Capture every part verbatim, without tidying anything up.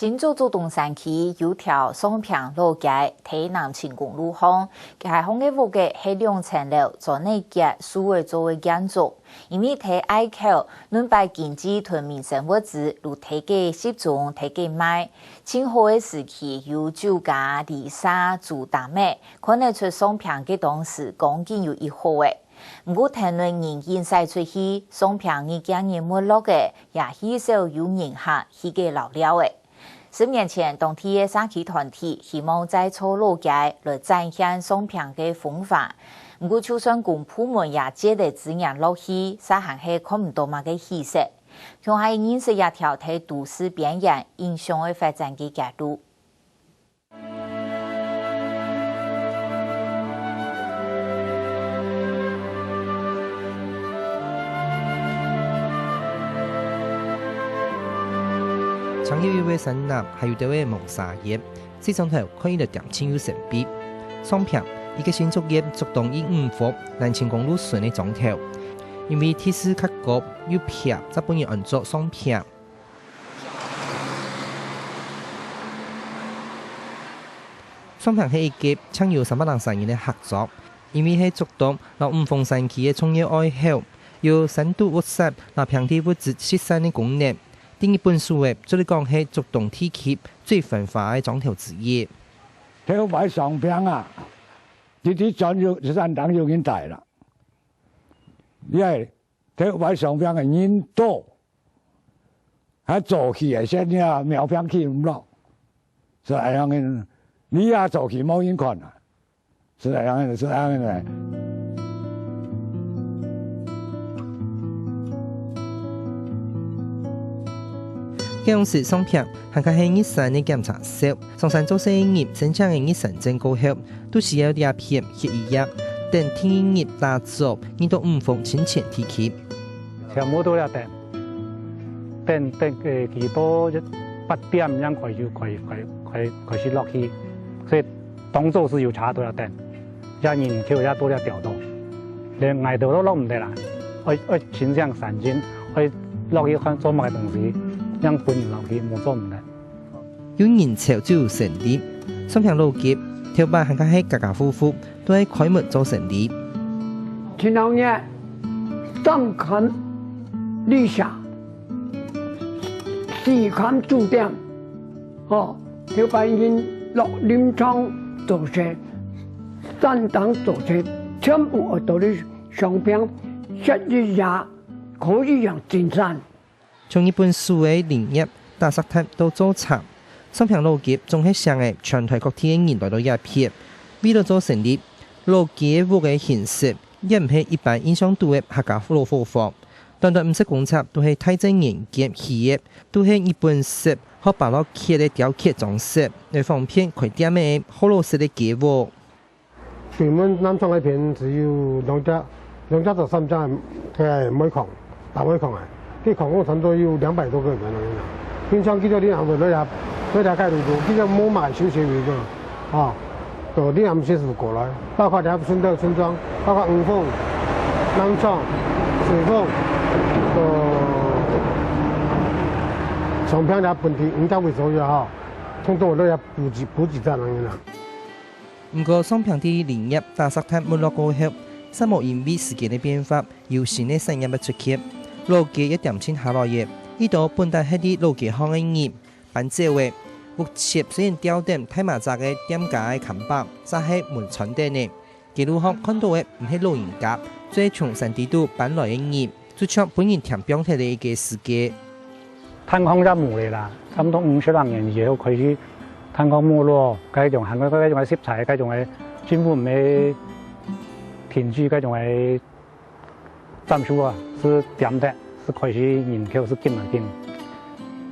新竹竹東山區有條上坪老街，在南清公路項，該項个屋仔係兩層樓，磚仔結、樹仔做个建築。因為在隘口，輪擺經濟同民生物資就在該集中、在該賣。盡好个時期有酒家、旅社、豬擔仔，看得出上坪該當時光景有異好欸。毋過，跈等人緊徙出去，上坪日漸日沒落欸，也稀少有人客去該遶尞欸。 十年前，當地个社區團體希望再造老街來展現上坪个風華。毋過，就算公部門也借了資源落去，煞還係看毋到麼个起色。共下認識這條在都市邊緣、影響會發展个街路。 長又幼个山林，還有兜仔毛沙葉，這張頭看起來恬靜又神秘。上坪，一個新竹縣竹東一五福南清公路脣个庄頭，因為地勢較高又偏，正分人安做上坪。上坪係一個淨有三百零三人个客庄，因為係竹東摎五峰山區个重要隘口， 有山肚屋煞摎平地物質失散个功能。對日本時節，做得講係竹東地區最繁華个庄頭之一。頭擺上坪啊，直直轉有，山頂有人戴啦。因為頭擺上坪个人多，還早期个先呀，苗坪起毋落，所以恁樣个，你也早期無人看啊。 係恁樣个，係恁樣个。該央時上坪還較係日山个檢查所，上山做事个人申請个日山證過後，都需要這片歇一夜，等第二日打早，日到五峰清泉地區。全部都要等。 等，等，呃，佢到八點正開始，開，開，開，開始落去，所以當早係有車都要等，這人口也都要調動，連𠊎兜都落毋得啦，愛，愛申請山證，愛落去看做麼个東西，正分人落去，無做毋得。 有人潮就有生理。上坪老街，頭擺還較係家家戶戶都愛開門做生理。前兩日，三間旅社，四間酒店，吼，頭擺人落林場做事，山頂做事，全部愛到這上坪歇一夜，可以養精神。 從日本時个林業、打石炭到造車，上坪老街總係吸引全臺各地个人來到這片。為了做生理，老街个屋个形式也毋係一般印象肚个客家老伙房，短短五十公尺都係大正年間起个，都係日本式或巴洛克个雕刻裝飾，來方便開店个學老式个街屋。 對門南庄該片只有兩隻，兩隻到三隻个煤礦，大煤礦啊。該礦工差不多有兩百多個人了。平常佢兜恁暗來這，來這街路，佢兜無麼个休息位个，啊，都恁暗時過來，包括這順德村莊，包括五峰、南庄、水峰，到上坪這本地五隻位左右哈，通通來這補給，補給站恁樣啦。 毋過，上坪在林業打石炭沒落過後，煞無因為時間个變化，有新个產業出現。老街也恬靜下來了，一兜本來歇在老街項个人搬走了。屋脊雖然吊等大馬扎个店家个看板，煞係無穿等了。街路項看到个毋係老人家，就係從山底肚搬來个人。 就像分人添放忒个一個世界。炭礦也無了啦，差不多五十零年以後開始，炭礦沒落，該種還有該種个石材，該種个政府毋係停止該種个斬樹啊，係減忒，係開始人口係緊來緊，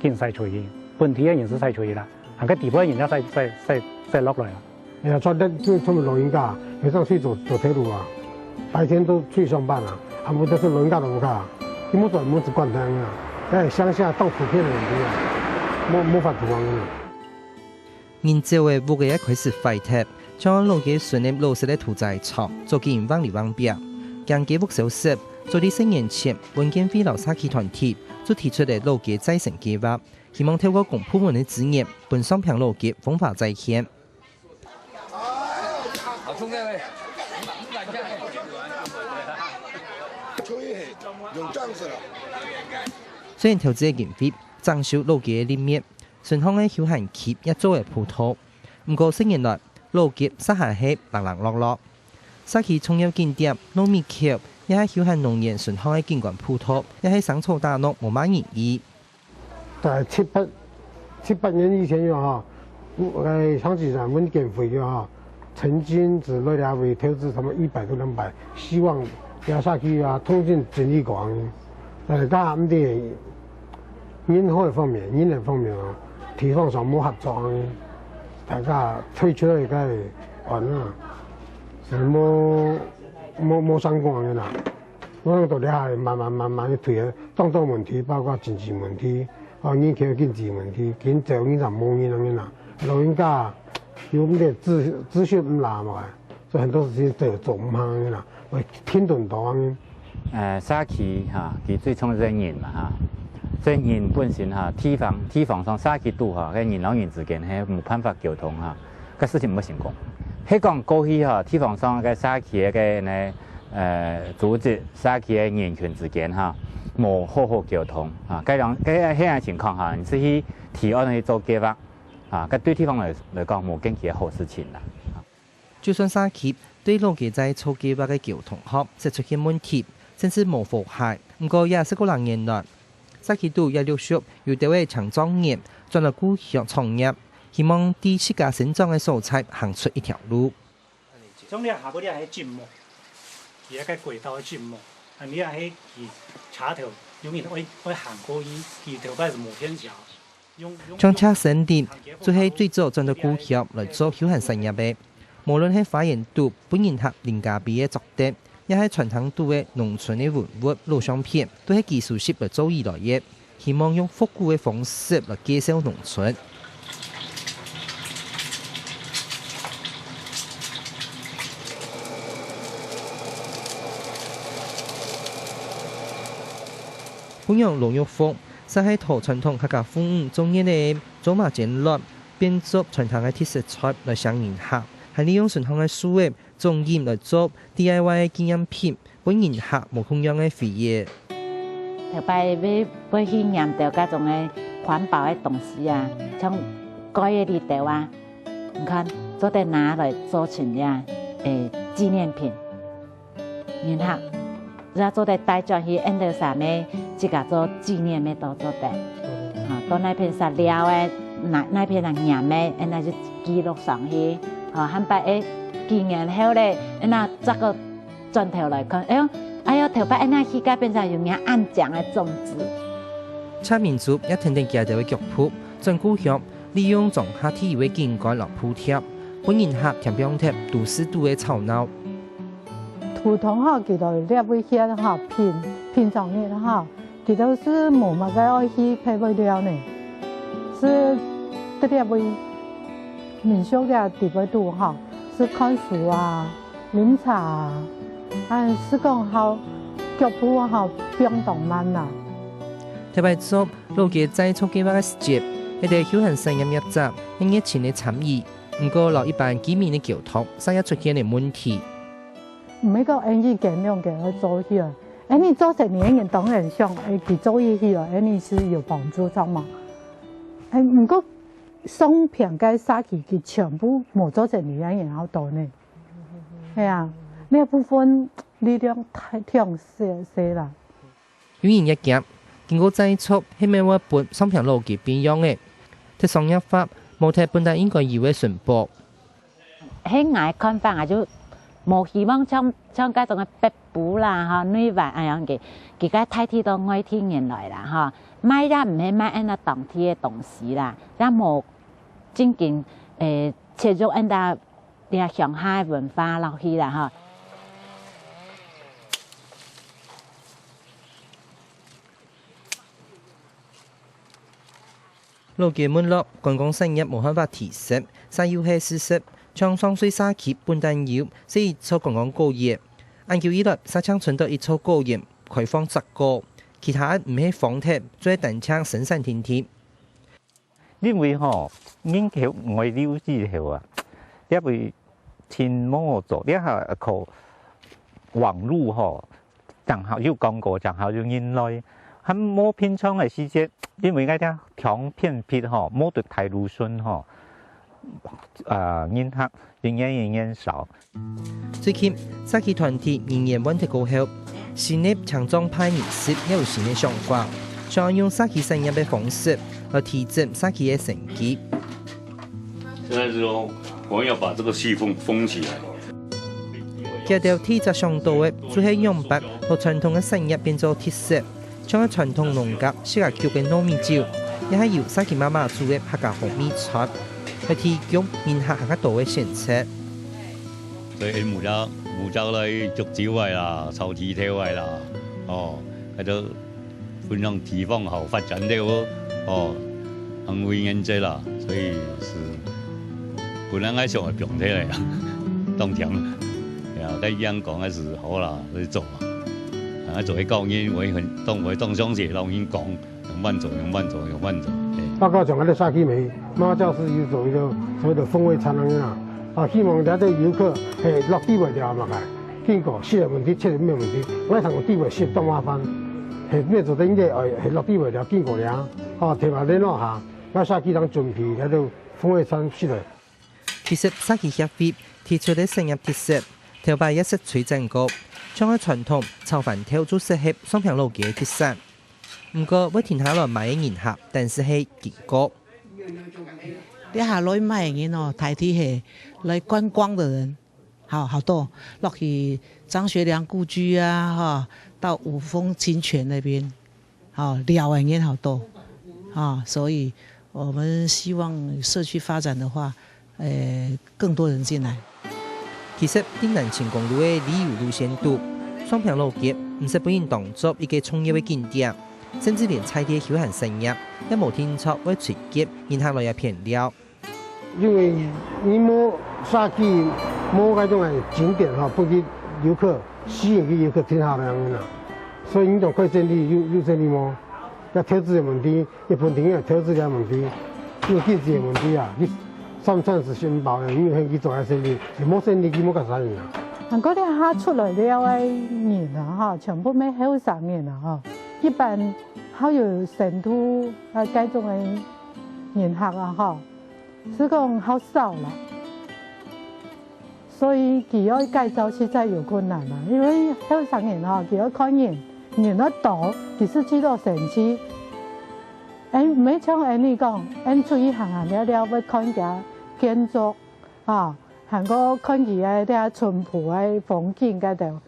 緊徙出去，本地个人係徙出去啦，還該地方个人也徙徙徙徙落來啦。 哎呀，出來就全部老人家，晚上睡走走台路啊，白天都去上班啊，啊，毋過都係老人家老人家，佢無做，無事管佢啊。哎，鄉下到處遍个問題啊，無無法度啊。人少个屋个也開始壞忒，像老街脣个老式个屠宰場，早期人橫哩橫壁，驚街屋消失，早在十年前，文建會摎社區團體就提出了老街再生計畫。希望透過公部門个資源，分上坪老街風華再現。雖然投資个經費整修老街个立面，脣項个休閒區也做得鋪道，毋過十年來，老街煞還係零零落落。社區重要景點糯米橋，也係休閒農園脣項个景觀步道，也係生草打攏無麼人意。 在七八七八年以前有哈，呃，上次咱们减肥有哈，曾经只为了为投资他们一百到两百，希望要下去啊，通进整理过。但是大家毋知人口方面、人力方面啊，地方上无合作，大家退出了一个案啊，是无无无相关的啦。 我想到底还慢慢慢慢去推啊，种种问题，包括经济问题，哦，人口经济问题，紧走人就无人样啦。老人家有问题资资讯毋拉嘛，所以很多事情都有做毋好啦，会停顿到啊。呃，社区哈，佢最重要个人嘛哈，所以人本身哈，地方地方上社区肚哈，个人老人之间系无办法沟通哈。 个事情毋會成功。係講過去哈，地方上个社區个呢，呃，組織、社區个人群之間哈，無好好溝通啊。該樣該該樣情況哈，你自己提案去做計畫啊，該對地方來來講，無見佢个好事情啦。就算社區對老街再造計畫个溝通項，係出現問題，甚至無和諧，毋過也係過零年來， 社區肚也陸續有兜仔青壯年轉來故鄉創業，希望在自家生長个所在行出一條路。像你下背這係浸木，佢該个軌道个浸木，啊，你係佢車頭，永遠愛愛行過去，佢頭擺係無天橋。用用像赤森林，就係最早轉到故鄉來做休閒產業个。無論係花園肚分人客啉咖啡个桌凳， 也係餐廳肚个農村个文物老相片，都係佢收集來做以來个，希望用復古个方式來介紹農村。分樣羅玉鳳，就係討傳統客家婦女做月个做麻煎卵，變做餐廳个特色菜來請人客，還利用身項个樹仔 種飲來做D I Y个紀念品，分人客無共樣个回憶。頭擺會會去拈著該種个環保个東西啊，像蓋个裡肚啊，你看做得拿來做成了，誒，紀念品。人客也做得帶轉去，恁多儕乜自家做紀念个都做得。啊，到該片煞了个，該該片啊拈个，恁樣就記錄上去。啊，下擺誒幾年後咧，恁樣再過 轉頭來看，哎喲，哎喲，頭擺恁樣去該片上有若恁靚个種子。蔡明珠也跈等佢兜个腳步，轉故鄉，利用莊下特有个景觀來鋪貼，分人客添放忒都市肚个吵鬧。普通吼，佢兜這位歇吼，平平常日吼， 佢兜係無麼个愛去別位尞呢，係在這位民宿个地位肚吼，係看書啊、啉茶啊，還係講好腳步吼放當慢啦。特別做老街再造計畫个時節，一兜休閒產業業者係熱情个參與，毋過摎一般居民个溝通，煞也出現了問題。毋係講𠊎俚兩個愛做起來， 恁樣做生理个人當然想，誒，佢做起來，恁樣係有幫助，著無？誒，毋過上片个社區佢全部無做生理个人較多呢。係啊，這部分力量太，忒細，細啦。有人也驚，經過再造，係毋係會分上片老街變樣仔？忒商業化，無忒本來應該有个純樸。 係𠊎看法，𠊎就無希望像，像該種个北部啦，吼，內灣恁樣个，佢个大體都外地人來啦，吼，賣也毋係賣恁樣當地个東西啦，也無正經，誒，切入恁樣這鄉下个文化落去啦，吼。 老街沒落，觀光產業無辦法提升，煞又係事實。像上水社區本旦有十一座觀光果園，恁久以來，煞淨伸到一座果園開放摘果，其他毋係荒忒，就係單淨生產定定。因為吼，人口外流之後啊，這位真無做，這下靠網路吼，正好有廣告，正好有人來，還無平常个時節，因為𠊎這忒偏僻吼，無對大路脣吼，啊，人客人煙人煙少。 最近，社區團體人員換忒過後，新个青壯派人士也有新个想法，想愛用社區產業个方式來提振社區个生機。現在是說，我們要把這個氣氛封起來。佢兜第一隻想到个，就係仰般同傳統个產業變做特色， 像係傳統農家自家焗个糯米酒，也係由社區媽媽煮个客家風味菜，來提供人客還較多个選擇。所以無家無家來做酒个啦，炒地頭个啦，哦，該都分讓地方好發展了哦，哦，很為人者啦，所以是本來愛想个放忒个啦，當甜。哎呀，該樣講還是好啦，來做嘛。啊，做个教人，我也很當我也當相信，老人講。 用慢走，用慢走，用慢走。哎。包括像咱个社區內，媽媽教室有做一个所謂的風味餐廳啊，啊，希望這个遊客，嘿，落地位了嘛个，經過食个問題，出入个問題，𠊎通有地位食當麻煩，嘿，變做等於，哎，嘿，落地位了，經過了，哦，提嘛聯絡下，該社區人準備該个風味餐食个。其實社區協會提出个產業特色，頭擺也識推展過，像係傳統炒番豆就適合雙坪老街个特色。 毋過會停下來買个人客，但係係經過。這下來買个人哦，大體係來觀光的人，好，好多，落去張學良故居啊，哈，到五峰清泉那邊，好，尞个人好多，啊，所以我們希望社區發展的話， 呃，更多人進來。其實，在南清公路个旅遊路線肚，雙坪老街毋識分人當作一个重要个景點，甚至連在地个休閒產業也無定著會聚集人客來這片尞。因為你無社區，無該種个景點吼，分佢遊客，吸引佢遊客停下來个啦。所以你就可以生意，有，有生意無？ 這投資个問題，日本人个投資个問題，有經濟个問題啊，佢三餐係溫飽个，你有興趣做下生意，係無生意，佢無較生意啊。毋過這下出來尞个人啊，哈，全部係後生人啊，哈。一般還有深度啊，該種个人客啊，哈，係講較少啦。 所以佢愛改造實在有困難啊，因為後生人吼，佢愛看人，人愛多，佢就知道生趣。哎，毋係像𠊎俚講，𠊎俚出去行行尞尞，會看佢个建築啊，還過看佢个這脣埤个風景該兜。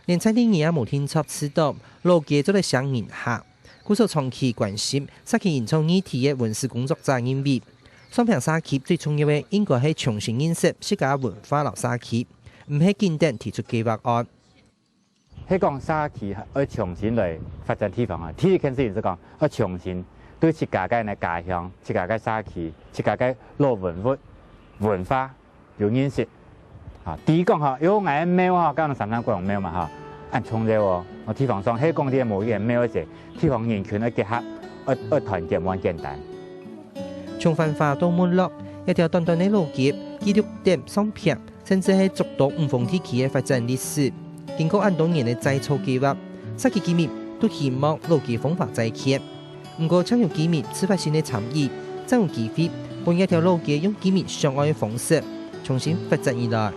連在地人也無定著試著，老街做得吸引人客。故所長期關心社區營造議題个文史工作者認為，雙坪社區最重要个應該係重新認識自家文化摎社區，毋係緊等提出計畫案。係講社區愛重新來發展地方啊，第一件事情係講愛重新對自家个家鄉、自家个社區、自家个老文物、文化 有認識。啊，第一講吼，有𠊎个廟吼，剛剛三山國王廟嘛吼，恁重要哦。我地方上，係講這無一个廟个時，地方人群个結合，愛，愛團結，無恁簡單。從繁華到沒落，一條短短个老街，記錄等雙坪，甚至係竹東五峰地區个發展歷史。經過恁多年个再造計畫，社區居民都希望老街風華再現。 毋過，正有居民自發性个參與，正有機會分這條老街用居民想愛个方式重新發展起來。